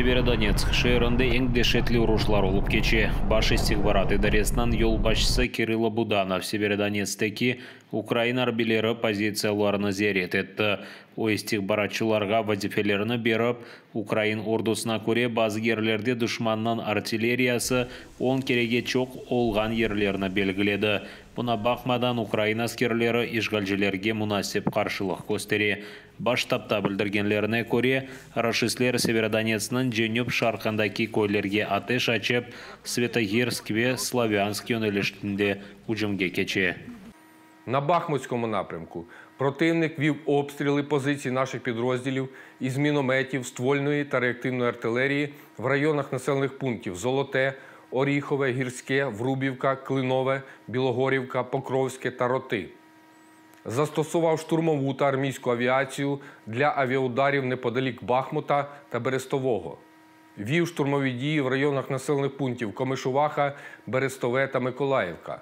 Severodonetsk şeerinde eñ deşetli uruşlar olıp keçe. Baş istihbarat idaresiniñ yolbaşçısı Kirilo Budanov Severodonetskteki ukrain arbiyleri pozitsiyalarını ziyaret etti. O, istihbaratçılarğa vazifelerini berip, ukrain ordusına köre bazı yerlerde duşmannıñ artilleriyası on kerege çoq olğan yerlerni belgiledi. Buna baqmadan, ukrain askerleri işğalcilerge munasip qarşılıq köstere. Baş ştabda bildirgenlerine köre, raşistler Severodonetskniñ cenüp-şarqındaki köylerge ateş açıp, Svâtohirsk ve Slavânsk yönelişinde ücümge keçe. На Бахмутському напрямку противник вів обстріли позицій наших підрозділів із мінометів, ствольної та реактивної артилерії в районах населених пунктів Золоте, Оріхове, Гірське, Врубівка, Клинове, Білогорівка, Покровське та Роти. Застосував штурмову та армійську авіацію для авіаударів неподалік Бахмута та Берестового. Вів штурмові дії в районах населених пунктів Комишуваха, Берестове та Миколаївка.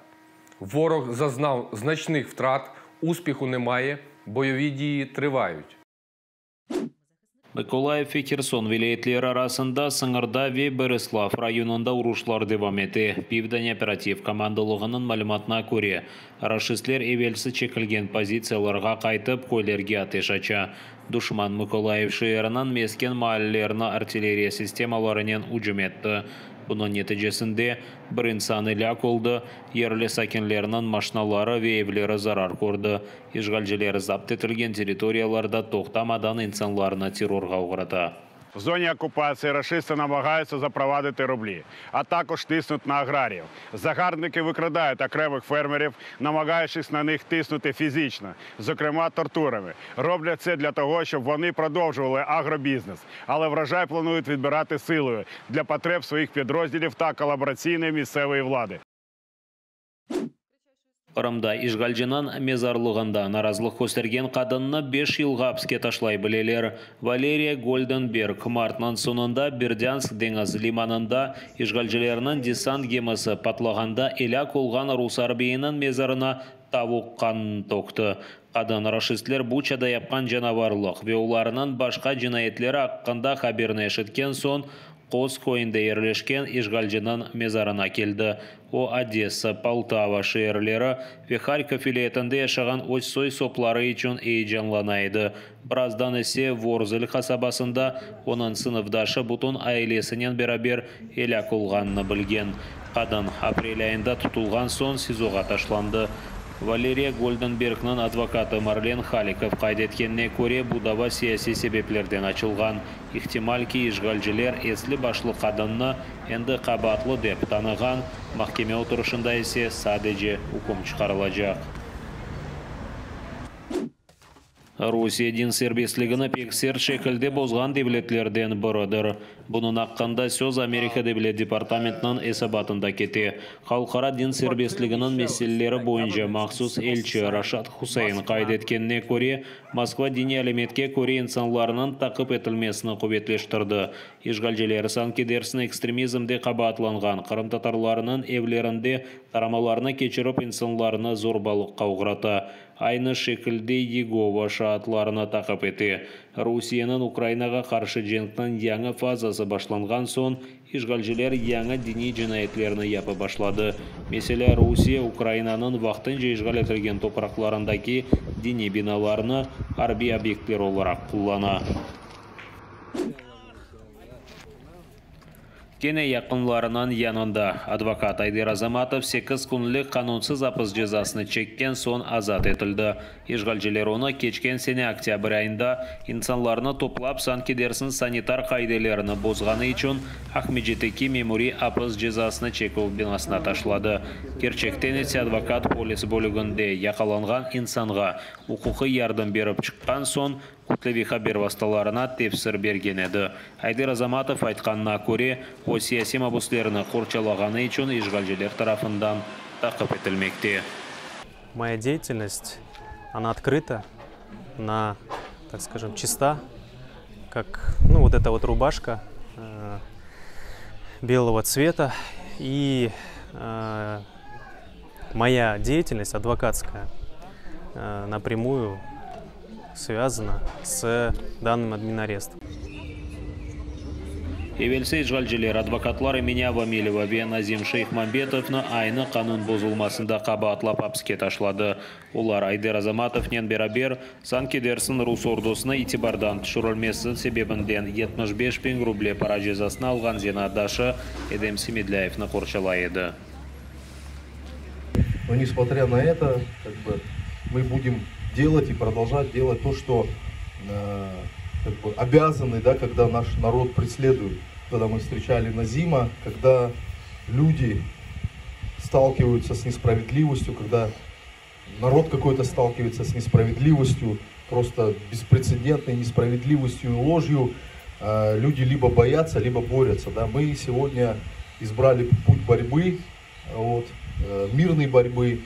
Ворог зазнав значних втрат, успіху немає, бойові дії тривають. Mıkolayıv ve Herson vilâyetleri arasında sıñırda ve Berıslav rayonında uruşlar devam ete. Pivden operativ komandalığınıñ malümatına köre, raşistler evelsi çekilgen pozitsiyalarğa qaytıp, köylerge ateş aça. Duşman Mıkolayıv şeeriniñ mesken maallerini artilleriya sistemalarınen ücüm etti. Bunıñ neticesinde bir insan elâk oldı, yerli sakinlerniñ maşnaları ve evleri zarar kördi. İşğalciler zapt etilgen territoriyalarda toqtamadan insanlarnı terrorğa oğrata. В зоні окупації рашисти намагаються запровадити рублі, а також тиснуть на аграріїв. Загарбники викрадають окремих фермерів, намагаючись на них тиснути фізично, зокрема тортурами. Роблять це для того, щоб вони продовжували агробізнес, але врожай планують відбирати силою для потреб своїх підрозділів та колабораційної місцевої влади. Qırımda işğalciniñ mezarlığında narazılıq köstergen qadınnı beş yılğa apiske taşlay bileler. Valeriya Goldenberg martnıñ soñunda Berdânsk deñiz limanında işğalcilerniñ desant gemisi patlağanda elâk olğan rus arbiyiniñ mezarına tavuq qanını tökti. Qadın, raşistler Buçada yapqan canavarlıq ve olarnıñ başqa cinayetleri aqqında haberni eşitken soñ, Qoz köyünde yerleşken işğalciniñ mezarına keldi. O, Odessa, Poltava şeerleri ve Harkov vilâyetinde yaşağan öz soy-sopları içün eyecanlana edi. Birazdan ise Vorzel qasabasında onıñ sınıfdaşı bütün ailesinen beraber elâk olğanını bilgen. Qadın, aprel ayında tutulğan soñ SİZOğa taşlandı. Valeriya Goldenbergniñ advokatı Marlen Halikov qayd etkenine köre, bu dava siyasiy sebeplerden açılğan. İhtimal ki, işğalciler esli-başlı qadınnı endi qabaatlı dep tanığan, mahkeme oturışında ise sadece üküm çıqarılacaq. Rusiye din serbestligini pek sert şekilde bozğan devletlerden biridir. Bunıñ aqqında söz Amerika Devlet departamentiniñ esabatında kete. Halqara din serbestliginiñ meseleleri boyunca mahsus elçi Raşad Huseyn qayd etkenine köre, Moskva diniy alâmetke köre insanlarnıñ taqip etilmesini quvetleştirdi. İşğalciler sanki dersin ekstremizmde qabaatlanğan qırımtatarlarnıñ evlerinde taramalarnı keçirip insanlarnı zorbalıqqa oğrata. Aynı şekilde Yegova şaatlarını taqip ete. Rusiyeniñ Ukrainağa qarşı cenkniñ yañı fazası başlanğan soñ, işğalciler yañı diniy cinayetlerni yapıp başladı. Meselâ, Rusiye Ukrainanıñ vaqtınca işğal etilgen topraqlarındaki diniy binalarnı arbiy obyektler olaraq qullana. Kene yaqınlarınıñ yanında. Advokat Ayder Azamatov sekiz künlik qanunsız apis cezasını çekken soñ azat etildi. İşğalciler onı keçken sene oktâbr ayında insanlarnı toplap, sanki dersiñ sanitar qaidelerini bozğanı içün Aqmescitteki memuriy apis cezasını çeküv binasına taşladı. Kerçekten ise advokat polis bölüginde yaqalanğan insanğa uquqiy yardım berip çıqqan soñ Kütleviy haber vastalarına tefsir bergen edi. Ayder Azamatov aytqanına köre, o, siyasiy mabüslerni qorçalağanı içün işğalciler tarafından taqip etilmekte. Moya деятельность, она открыта, она, так скажем, чиста, как, ну, вот эта вот рубашка белого цвета. И моя деятельность адвокатская напрямую связана с данным админарестом. Evelsi işğalciler advokatlar Emine Avamileva ve Nazim Şeyhmambetovnı aynı qanun bozulmasında qabaatlap apiske taşladı. Olar Ayder Azamatovnen beraber, sanki dersiñ rus ordusını itibardan tüşürilmesi sebebinden 75 biñ ruble para cezasını alğan zenaatdaşı Edem Semedlâyevni qorçalay edi. Но несмотря на это, как бы, мы будем делать и продолжать делать то, что как бы, обязаны, да, когда наш народ преследует. Когда мы встречали Назима, когда люди сталкиваются с несправедливостью, когда народ какой-то сталкивается с несправедливостью, просто беспрецедентной несправедливостью и ложью, люди либо боятся, либо борются. Да? Мы сегодня избрали путь борьбы, вот, мирной борьбы.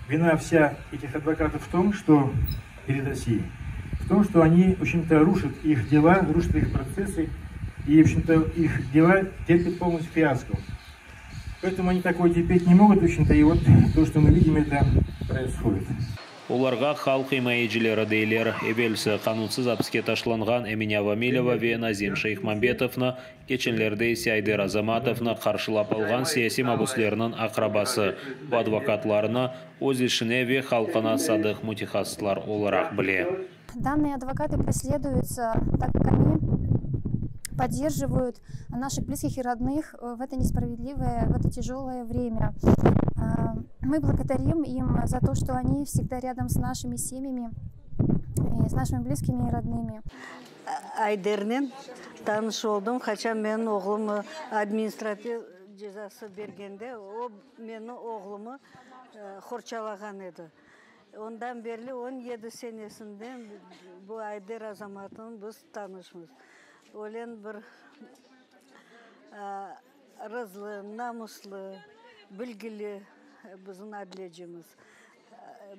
Вина вся этих адвокатов в том, что перед Россией, в том, что они, в общем-то, рушат их дела, рушат их процессы, и, в общем-то, их дела терпят полностью фиаско. Поэтому они такое терпеть не могут, в общем-то, и вот то, что мы видим, это происходит. Olarğa halq imayecileri deyler. Evelsi qanunsız apiske taşlanğan Emine Avamileva ve Nazim Şeyhmambetovnı, keçenlerde ise Ayder Azamatovnı qarşılap alğan siyasiy mabüslerniñ aqrabası bu advokatlarnı öz işine ve halqına sadıq mütehassıslar olaraq bile. Данные адвокаты преследуются, так как они поддерживают наших близких и родных в это несправедливое, в это тяжелое время. Мы благодарим им за то, что они всегда рядом с нашими семьями, и с нашими близкими и родными. Aydernen tanış oldım. Qaçan menim oğlum administrativ cezası bergende, o menim oğlumı qorçalağan edi. Ondan berli 17 senesinden bu Ayder Azamatnen biz tanışmız. Öyle bir ırızlı, namuslı, bilgili bizim adliyecimiz.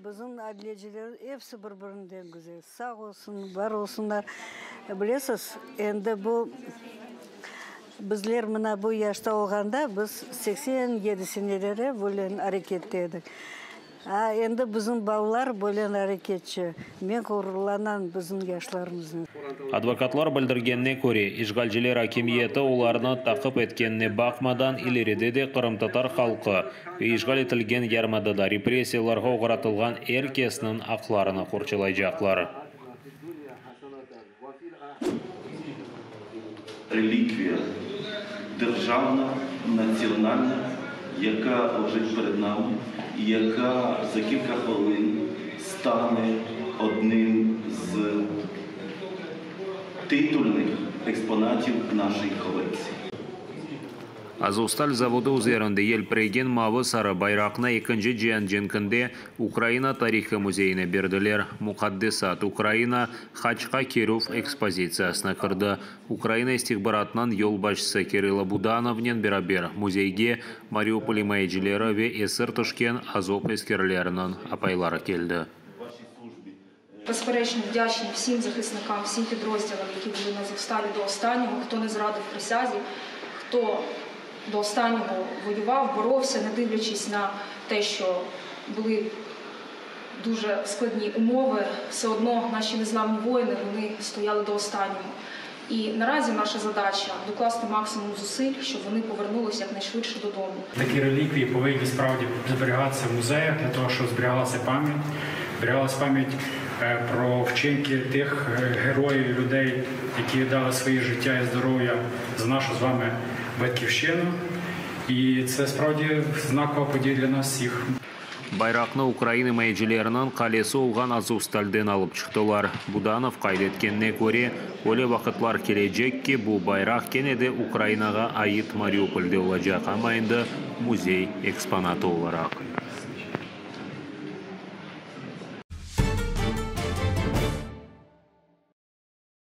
Bizim adliyeciler episi bir-birinden güzel. Sağ olsun, bar olsunlar. Bilesiz, endi bu bizler mına bu yaşta olğanda biz 87 seneleri böyle arekette edik. A endi bizim balalar böyle areketçi. Men ğururlanam bizim yaşlarımıznen. Advokatlar bildirgenine köre, işğalciler akimiyeti olarnı taqip etkenine baqmadan ileride de qırımtatar halqı ve işğal etilgen yarımadada repressiyalarğa oğratılğan er kesniñ aqlarını qorçalaycaqlar. Реліквія державна, національна, яка лежить перед нами і яка за кілька хвилин стане одним з титульних експонатів нашої колекції. Azovstal zavodı üzerinde yelpiregen mavı-sarı bayraqnı Ekinci cian cenkinde Ukraina tarihı muzeyine berdiler. Muqaddesat Ukraina Haçqa kirüv ekspozitsiyasına kirdi. Ukraina istihbaratınıñ yolbaşçısı Kirilo Budanovnen beraber muzeyge Mariupol imayecileri ve esir tüşken Azov askerleriniñ apayları keldi. Безперечно, вдячні всім захисникам, всім підрозділам, які були на Азовсталі до останнього, хто не зрадив присязі, хто до останнього воював, боровся, не дивлячись на те, що були дуже складні умови, все одно наші незламні воїни вони стояли до останнього. І наразі наша задача докласти максимум зусиль, щоб вони повернулися якнайшвидше додому. Такі реліквії повинні справді зберігатися в музеях для того, щоб зберігалася пам'ять, зберігалася пам'ять про вчинки тих героїв, людей, які віддали своє життя і здоров'я за нашу з вами батьківщину. І це справді знакова подія для нас всіх. Bayraqnı ukrain imayecileriniñ qalesi olğan Azovstalden alıp çıqtılar. Budanov qayd etkenine köre, öyle vaqıtlar kelecek ki, bu bayraq kene de Ukrainağa ait Mariupolde olacaq, amma endi muzey eksponatı olaraq.